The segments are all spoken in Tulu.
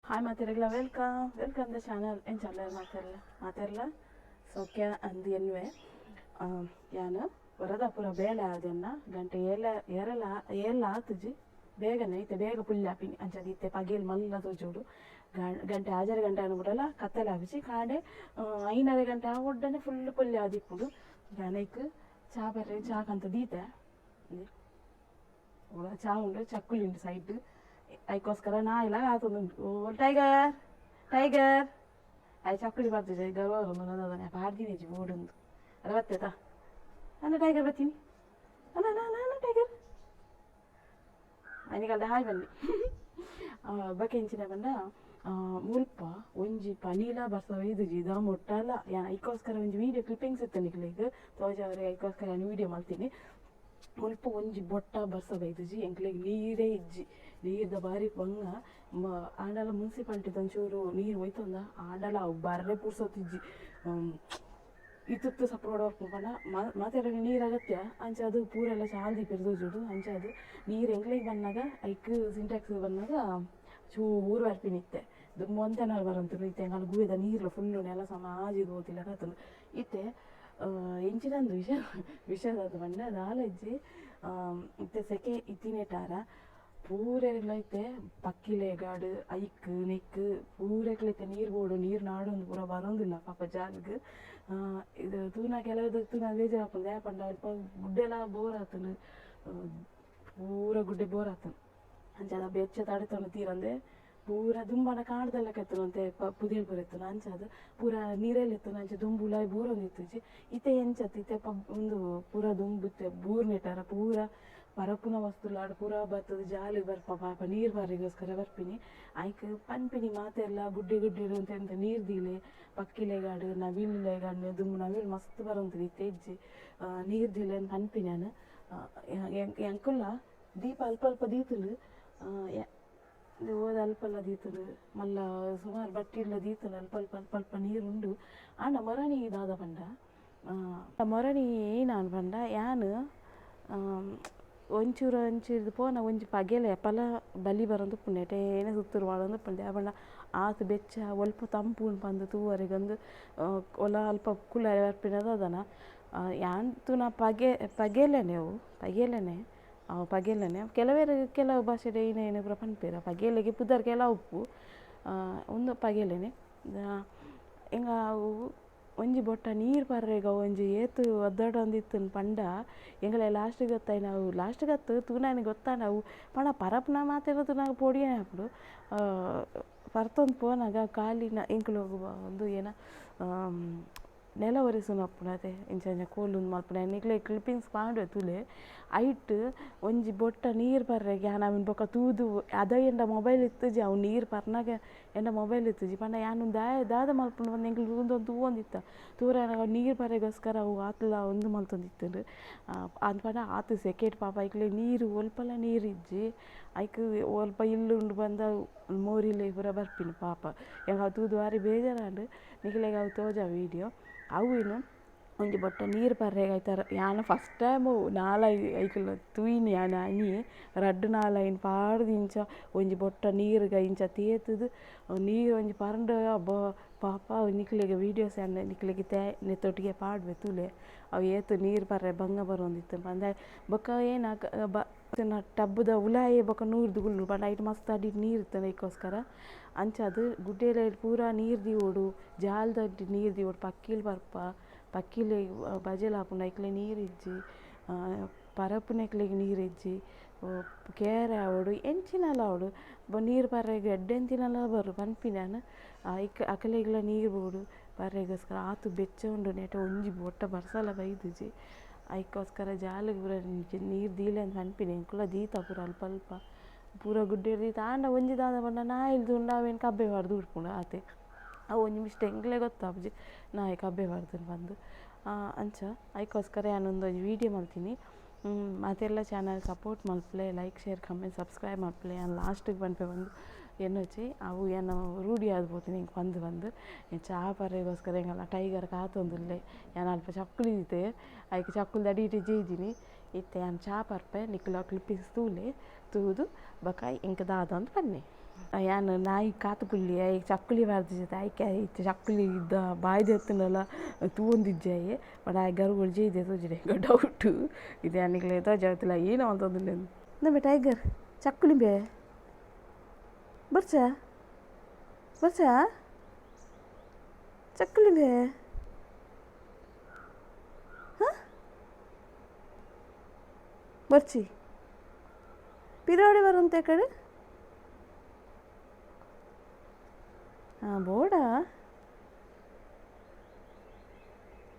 ಹಾಯ್ ಮಾತೆರೆಗ್ಲ, welcome welcome the channel. ಎಂಚಲ್ಲ ಮಾತೆರ್ಲ ಮಾತೆರ್ಲ ಸೌಖ್ಯ ಅಂದ್ ಎನ್ನುವೆ. ಯಾನ್ ವರದಾಪುರ ಬೇಲೆ ಆದೆನ್ನ ಗಂಟೆ ಏಲ ಏರಲ ಏಲ ಆತುಜಿ, ಬೇಗನೆ ಇತ್ತೆ ಬೇಗ ಪುಲ್ಯಾಪಿನಿ ಅಂಚದ ಇತ್ತೆ ಪಗೆಲ್ ಮಲ್ಲ ತೋಜೋಡು. ಗಂಟೆ 6 ಗಂಟೆ ಅನ್ಬಿಡಲ ಕತ್ತಲೆ ಆಪಿಜಿ. ಕಾಂಡೆ 5:30 ಗಂಟೆ ಆವೊಡ್ಡನೆ ಫುಲ್ ಪುಲ್ಯ ಆದಿಪ್ಪುಂಡು. ಯಾನೈಕ್ ಚಾ ಬರ್ರೆ ಚಾಕಂತ ದೀತೆ, ಚಾ ಉಂಡು, ಚಕ್ಕುಲಿ ಉಂಡು ಸೈಡ್. ಐಕೋಸ್ಕರ ನಾಯಿಲ ಆತೊಂದುಂಡು. ಓ ಟೈಗರ್ ಟೈಗರ್ I ಚಕ್ಕುಲಿ ಬರ್ತದೆ ಗರ್ವ ಪಾಡ್ದಿನೇಜಿ ಬೋಡುಂದು ಅಲ್ಲ ಬತ್ತೇತಾ ಅಣ್ಣ ಟೈಗರ್ ಬರ್ತೀನಿ ಅಣ್ಣ ಅಣ್ಣ ಟೈಗರ್ ಅನಿಕಲ್ದ ಹಾಯ್ ಬನ್ನಿ. ಬೊಕ ಎಂಚಿನ ಪಂಡ ಮುಲ್ಪ ಒಂಜಿ ಪನಿಲ ಬರ್ಸ ಬೈದುಜಿ ಇದ ಮುಟ್ಟಲ. ಯಾನ್ ಐಕೋಸ್ಕರ ಒಂಜಿ ವೀಡಿಯೋ ಕ್ಲಿಪ್ಪಿಂಗ್ಸ್ ಇತ್ತು ನಿಕ್ಲೆಗ್ ತೋಜಾವರೆ, ಐಕೋಸ್ಕರ ಯಾನ್ ವೀಡಿಯೋ ಮಲ್ತೀನಿ. ಮುಲ್ಪ ಒಂಜಿ ಬೊಟ್ಟ ಬರ್ಸ ಬೈದುಜಿ, ಎಂಕ್ಲೆಗ್ ನೀರೇ ಇಜ್ಜಿ, ನೀರ್ದ ಬಾರಿ ಬಂಗ. ಆಂಡಲ ಮುನ್ಸಿಪಾಲ್ಟಿದ ಒಂಚೂರು ನೀರು ಒಯ್ತೊಂದ, ಆಂಡಲ ಅವು ಬರ್ರೆ ಪುರ್ಸೊತ್ತಿಜ್ಜಿ. ಇತ್ತಿತ್ತು ಸಪ್ರೋಡ್ ಬರ್ಪುಂಡು ಪಂಡ ಮಾತೆರೆಗ್ ನೀರು ಅಗತ್ಯ. ಅಂಚ ಅದು ಪೂರೆಲ್ಲ ಚಾಲ್ ದೀಪೆರ್ ತೋಜುಡು. ಅಂಚ ಅದು ನೀರು ಎಂಕ್ಲೆಗ್ ಬನ್ನಗ ಐಕ್ ಸಿಂಟ್ಯಾಕ್ಸ್ ಬನ್ನಗ ಚೂರು ಬರ್ಪಿನಿ. ಇತ್ತೆ ದುಂಬು ಒಂತೆನಾಲ್ ಬರೊಂತುಂಡು. ಇತ್ತೆ ಎಂಕಲ್ನ ಗುವೆದ ನೀರ್ಲ ಫುಲ್ಲು ನೆಲ ಸಮ ಆಜಿದ್ ಪೋತಿಲೆಕ ಆತುಂಡು. ಇತ್ತೆ ಎಂಚಿನಂದು ವಿಷಯ ವಿಷಯ ದಾದ ಪಂಡ ದಾಲ ಇಜ್ಜಿ. ಇತ್ತೆ ಸೆಕೆ ಇತ್ತಿನೇಟಾರ ಪೂರೆರ್ಗ್ಲ ಇತ್ತೆ ಪಕ್ಕಿಲೆಗಾಡ್ ಐಕ್ ನೆಕ್ಕ್ ಪೂರೆಗ್ಲ ಇತ್ತೆ ನೀರು ಬೋಡು, ನೀರು ನಾಡೊಂದು ಪೂರ ಬರೊಂದಿಲ್ಲ ಪಾಪ ಜಾಲ್ಗ್. ಇದು ತೂನ ಕೆಲವು ತೂನ ಬೇಜಾರಾಪುಂಡು. ದಾಯೆ ಪಂಡ ಅಲ್ಪ ಗುಡ್ಡೆಲ ಬೋರ್ ಆತುಂಡು, ಪೂರ ಗುಡ್ಡೆ ಬೋರ್ ಆತುಂಡು. ಅಂಚಾದ್ ಬೆಚ್ಚ ತಡೆತೊಂದು ತೀರಂದೆ ಪೂರ ದುಂಬಾಂಡ ಕಾಡ್ದಲೆಕ ಇತ್ತುಂಡು ಒಂತೆ ಪುದೆಲ್ ಪೂರ ಇತ್ತುಂಡು. ಅಂಚಾದ್ ಪೂರ ನೀರೆಲ್ ಇತ್ತುಂಡು. ಅಂಚ ದುಂಬು ಉಲಾಯಿ ಬೂರೊಂದಿತ್ತುಜಿ. ಇತ್ತೆ ಎಂಚತ್ ಇತ್ತೆ ಉಂದು ಪೂರ ದುಂಬು ಇತ್ತೆ ಬೂರ್ನೆಟಾರ ಪೂರ ಪರಪುನ ವಸ್ತುಲಾಡ್ ಪೂರ ಬತ್ತುದು ಜಾಲಿಗ್ ಬರ್ಪ ಪಾಪ ನೀರು ಬರ್ರೆಗೋಸ್ಕರ ಬರ್ಪಿನಿ. ಐಕ್ ಪನ್ಪಿನಿ ಮಾತೆರ್ಲ ಗುಡ್ಡೆ ಗುಡ್ಡೆ ಒಂತೆ ಒಂತೆ ನೀರು ದೀಲೆ, ಪಕ್ಕಿಲೆಗಾಡ್ ನವಿಲುಲೆಗಾಡ್. ದುಂಬು ನವಿಲು ಮಸ್ತ್ ಬರೊಂತುಂಡು, ಇತ್ತೆ ಇಜ್ಜಿ. ನೀರು ದೀಲೆ ಅಂದ್ ಪನ್ಪಿನಿ ಯಾನ್. ಎಂಕುಲ ದೀಪ ಅಲ್ಪ ಅಲ್ಪ ದೀತುಂಡು, ಓದ ಅಲ್ಪಲ ದೀತುಂಡು, ಮಲ್ಲ ಸುಮಾರು ಬಟ್ಟಿಡ್ಲ ದೀತುಂಡು. ಅಲ್ಪ ಅಲ್ಪ ಅಲ್ಪ ಅಲ್ಪ ನೀರುಂಡು. ಆಂಡ ಮೊರಣಿ ದಾದ ಪಂಡ, ಮೊರಣಿ ಏನಾನ್ ಪಂಡ ಯಾನ್ ಒಂಚೂರು ಒಂಚೂರು ಪೋನ ಒಂಜಿ ಪಗೆಲೆ ಎಪಲ ಬಲಿ ಬರೊಂದುಪ್ಪುಂಡು, ಎಟೇನೆ ಸುತ್ತುರು ವಾಡೊಂದುಪ್ಪುಂಡು. ದಾಯೆ ಪಂಡ ಆತ್ ಬೆಚ್ಚ ಒಲ್ಪ ತಂಪು ಪಂದ್ ತೂವರೆಗಂದು ಒಲ ಅಲ್ಪ ಕುಲ್ಲರೆ ಬರ್ಪಿನ ದಾದನ. ಯಾನ್ ತೂನ ಪಗೆ ಪಗೆಲೆನೆ ಅವು ಪಗೆಲೆನೆ ಅವು ಪಗೆಲೆನೆ. ಕೆಲವೆರ್ ಕೆಲವು ಭಾಷೆಡ್ ಏನ ಏನ ಪೂರ ಪನ್ಪೆರ್. ಪಗೆಲೆಗ್ ಪುದರ್ ಕೆಲವು ಉಪ್ಪು, ಉಂದು ಪಗೆಲೆನೆ. ಎಂಗ ಅವು ಒಂಜಿ ಬೊಟ್ಟ ನೀರು ಪರ್ರೆಗ್ ಅವು ಒಂಜಿ ಏತ್ ಒದ್ದಾಡೊಂದಿತ್ತುಂಡು ಪಂಡ ಎಂಕಲೆ ಲಾಸ್ಟಿಗೆ ಗೊತ್ತಾಯಿನ ಅವು ಲಾಸ್ಟಿಗೆ ಅತ್ತು ತೂನಾನೆ ಗೊತ್ತಾಂಡ ಅವು ಪಂಡ ಪರಪುನ ಮಾತೆರ್ಲ ತೂನಗ ಪೋಡಿಗೆ ಆಪುಂಡು. ಪರ್ತೊಂದು ಪೋನಗ ಕಾಲಿನ ಎಂಕುಲು ಉಂದು ಏನ ನೆಲ ಒರೆಸುನ ಉಪ್ಪುಂಡು ಅತೆ, ಇಂಚ ಇಂಚ ಕೋಲುಂದು ಮಲ್ಪುನ ನಿಕ್ಲೆ ಕ್ಲಿಪ್ಪಿಂಗ್ಸ್ ಪಾಡುವೆ ತೂಲೆ. ಐಟ್ ಒಂಜಿ ಬೊಟ್ಟ ನೀರು ಪರ್ರೆಗ್ ಯಾನ್ ಅವೆನ್ ಬೊಕ ತೂದು ಅದ ಎಂಡ ಮೊಬೈಲ್ ಇತ್ತುಜಿ. ಅವು ನೀರು ಪರ್ನಗ ಎಂಡ ಮೊಬೈಲ್ ಇತ್ತುಜಿ ಪಂಡ ಯಾನ್ ದಾಯೆ ದಾದ ಮಲ್ಪುಂಡು ಪಂದ್ ಎಂಕುಲು ಉಂದೊಂದು ತೂವೊಂದಿತ್ತ. ತೂರ ನೀರು ಪರ್ರೆಗೋಸ್ಕರ ಅವು ಆತ್ಲ ಉಂದು ಮಲ್ತೊಂದಿತ್ತುಂಡು. ಅಂದ್ ಪಂಡ ಆತ್ ಸೆಕೆಡ್ ಪಾಪ ಐಕ್ಲೆ ನೀರು ಒಲ್ಪಲ ನೀರು ಇಜ್ಜಿ. ಐಕ್ ಒಲ್ಪ ಇಲ್ಲು ಉಂಡು ಪಂದ ಮೋರಿಲೆ ಪೂರ ಬರ್ಪಿನಿ ಪಾಪ. ಎಂಕ್ ಅವು ತೂದು ಬಾರಿ ಬೇಜಾರಾಂಡ್. ನಿಕ್ಲೆಗ್ ಅವು ತೋಜ ವೀಡಿಯೋ. ಅವು ಏನು ಒಂಜಿ ಬೊಟ್ಟ ನೀರು ಪರ್ರೆಗ್ ಐತಾರ ಯಾನ್ ಫಸ್ಟ್ ಟೈಮು ನಾಲೈ ಐಕುಲು ತೂಯಿನಿ. ಯಾನ್ ಅನಿ ರಡ್ಡ್ ನಾಲೈನ್ ಪಾಡ್ದು ಇಂಚ ಒಂಜಿ ಬೊಟ್ಟ ನೀರುಗ ಇಂಚ ತೇತುದು ನೀರು ಒಂಜಿ ಪರ್ಂಡ ಅಬ್ಬಾ ಪಾಪ. ನಿಕ್ಲೆಗ್ ವೀಡಿಯೋಸ್ ಯಾನ್ ನಿಕ್ಲೆಗ್ ಇತ್ತೆ ನೆತ್ತೊಟ್ಟಿಗೆ ಪಾಡುವೆ ತೂಲೆ. ಅವು ಏತ್ ನೀರು ಪರ್ರೆ ಬಂಗ ಬರೊಂದಿತ್ತು ಪಂದ. ಬೊಕ ಏನ ಟಬ್ಬುದ ಉಲಾಯಿ ಬೊಕ ನೂರ್ದು ಕುಲ್ಲುಂಡು ಪಂಡ ಐಟ್ ಮಸ್ತ್ ಅಡಿಟ್ ನೀರು ಇತ್ತುಂಡು ಐಕೋಸ್ಕರ. ಅಂಚಾದ್ ಗುಡ್ಡೆಲೆಡ್ ಪೂರ ನೀರು ದೀವೊಡು, ಜಾಲ್ದಡ್ಡ್ ನೀರು ದೀವೊಡು. ಪಕ್ಕಿಲು ಬರ್ಪ, ಪಕ್ಕಿಲು ಬಜೆಲ್ ಆಪುಂಡು, ಐಕ್ಲೆ ನೀರು ಇಜ್ಜಿ. ಪರಪುನಕ್ಲೆಗ್ ನೀರು ಇಜ್ಜಿ. ಕೇರೆ ಆವೊಡು ಎಂಚಿನಲ ಆವೊಡು ನೀರು ಪರ್ರೆಗ್ ಎಡ್ಡೆಂತಿನಲ ಬರು ಪನ್ಪಿನಿ ಯಾನ್. ಐಕ್ ಅಕಲೆಗ್ಲ ನೀರು ಬೋಡು ಪರ್ರೆಗೋಸ್ಕರ. ಆತ್ ಬೆಚ್ಚ ಉಂಡು ನೆಟ ಒಂಜಿ ಬೊಟ್ಟ ಬರ್ಸಲ ಬೈದುಜಿ. ಐಕೋಸ್ಕರ ಜಾಲ್ಗ್ ಪೂರ ನೀರು ದೀಲೆ ಅಂದ್ ಪನ್ಪಿನಿ. ಎಂಕುಲ ದೀತ ಪೂರ ಅಲ್ಪ ಅಲ್ಪ ಪೂರ ಗುಡ್ಡೆಡ್ ದೀತ. ಆಂಡ ಒಂಜಿ ದಾದ ಪಂಡ ನಾಯಿಲು ತೂಂಡ ಅವೆನ್ ಕಬ್ಬೆ ಪಾಡ್ದ್ ಉಡ್ಪುಂಡು ಆತೆ. ಅವು ಒಂಜಿ ಮಿಸ್ಟೇಕ್ ಎಂಕ್ಲೆ ಗೊತ್ತಾಪುಜಿ ನಾಯಿ ಕಬ್ಬೆ ಪಾಡ್ದ್ಂಡ್ ಪಂದ್. ಅಂಚ ಐಕೋಸ್ಕರ ಯಾನ್ ಉಂದೊಂಜಿ ವೀಡಿಯೋ ಮಲ್ತಿನಿ. ಮಾತೆರ್ಲ ಚಾನಲ್ ಸಪೋರ್ಟ್ ಮಲ್ಪುಲೆ, ಲೈಕ್ ಶೇರ್ ಕಮೆಂಟ್ ಸಬ್ಸ್ಕ್ರೈಬ್ ಮಲ್ಪುಲೆ. ಯಾನ್ ಲಾಸ್ಟಿಗೆ ಪನ್ಪೆ ಪಂದ್ ಎನ್ನೊಚಿ, ಅವು ಎನ್ನ ರೂಢಿ ಆದ್ ಪೋತಿನಿ ಎಂಕ್ ಪಂದ್ ಪಂದ್. ಚಾ ಪರ್ರೆಗೋಸ್ಕರ ಎಂಕಲ್ನ ಟೈಗರ್ ಕಾತೊಂದುಲ್ಲೆ. ಯಾನ್ ಅಲ್ಪ ಚಕ್ಕುಲಿ ದೀತೆ, ಐಕ್ ಚಕ್ಕುಲಿದ ಅಡಿಟ್ ಜೆಯ್ದಿನಿ. ಇತ್ತೆ ಯಾನ್ ಚಾ ಪರ್ಪೆ, ನಿಕುಲು ಕ್ಲಿಪ್ಪಿಂಗ್ಸ್ ತೂಲೆ, ತೂದು ಬೊಕ ಎಂಕ್ ದಾದ ಅಂದ್ ಪನ್ನೆ. ಯಾನ್ ನಾಯಿ ಕಾತು ಕುಲ್ಲಿ I ಚಕ್ಕುಲಿ ಪಾಡ್ದಿಜೆ ಐಕೆ ಇತ್ತೆ ಚಕ್ಕುಲಿ ಇದ್ದ ಬಾಯಿ ದೆತ್ತುಂಡಲ ತೂವೊಂದಿಜ್ಜಾಯೆ ಬಟ್ ಆಯೆ ಗರುಗೊಡು ಜೈದೆ ತೋಜಿಡೆ ಡೌಟ್ ಇದೆ ಅನಿಗ್ಲೆ ತೋಜಾವತಿಲ್ಲ ಏನೋ ಅಂತಂದಿಲ್ಲ ನಮ್ಮ ಟೈಗರ್ ಚಕ್ಕುಲಿ ಬೇ ಬರ್ಚಾ ಬರ್ಚಾ ಚಕ್ಕುಲಿ ಬೇ ಹಾಂ ಬರ್ಚಿ ಪಿರೋಡೆ ಬರುವಂತೆ ಕಡೆ ಹಾಂ ಬೋಡಾ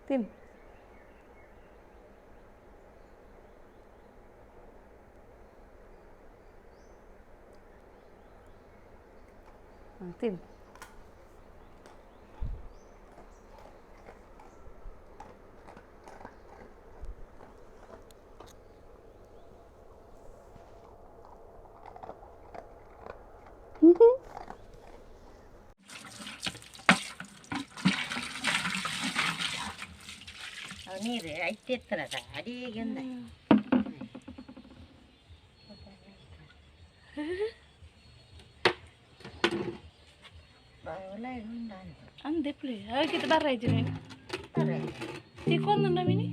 ತಿನ್ ಹಾಂ ತಿನ್ ನೀರು ಐತೆತ್ತನದ ಅಡಿಗೆಂದ ಅಂದೆಪ್ಲಿ ಅವಕ್ಕಿತ ಬರ್ರ ಇದ್ದೀನಿ ತಿಕ್ಕೊಂದುಂಡ ಮಿನಿ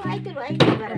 ಆಯ್ತು ಆಯ್ತು ಬರ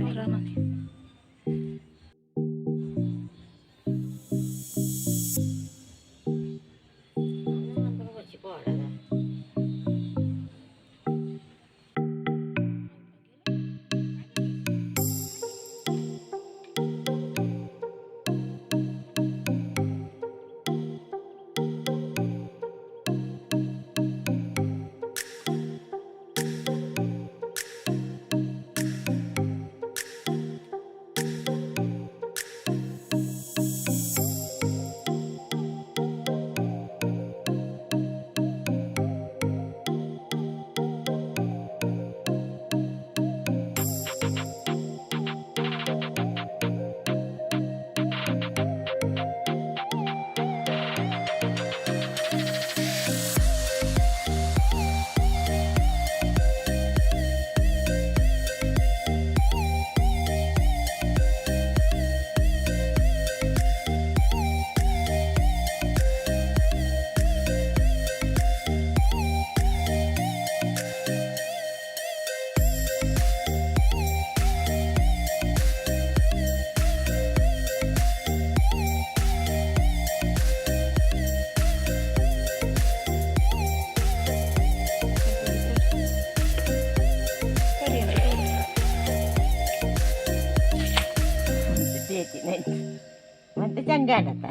ಮತ್ತೆ ಚಂಡಾಡತ್ತ.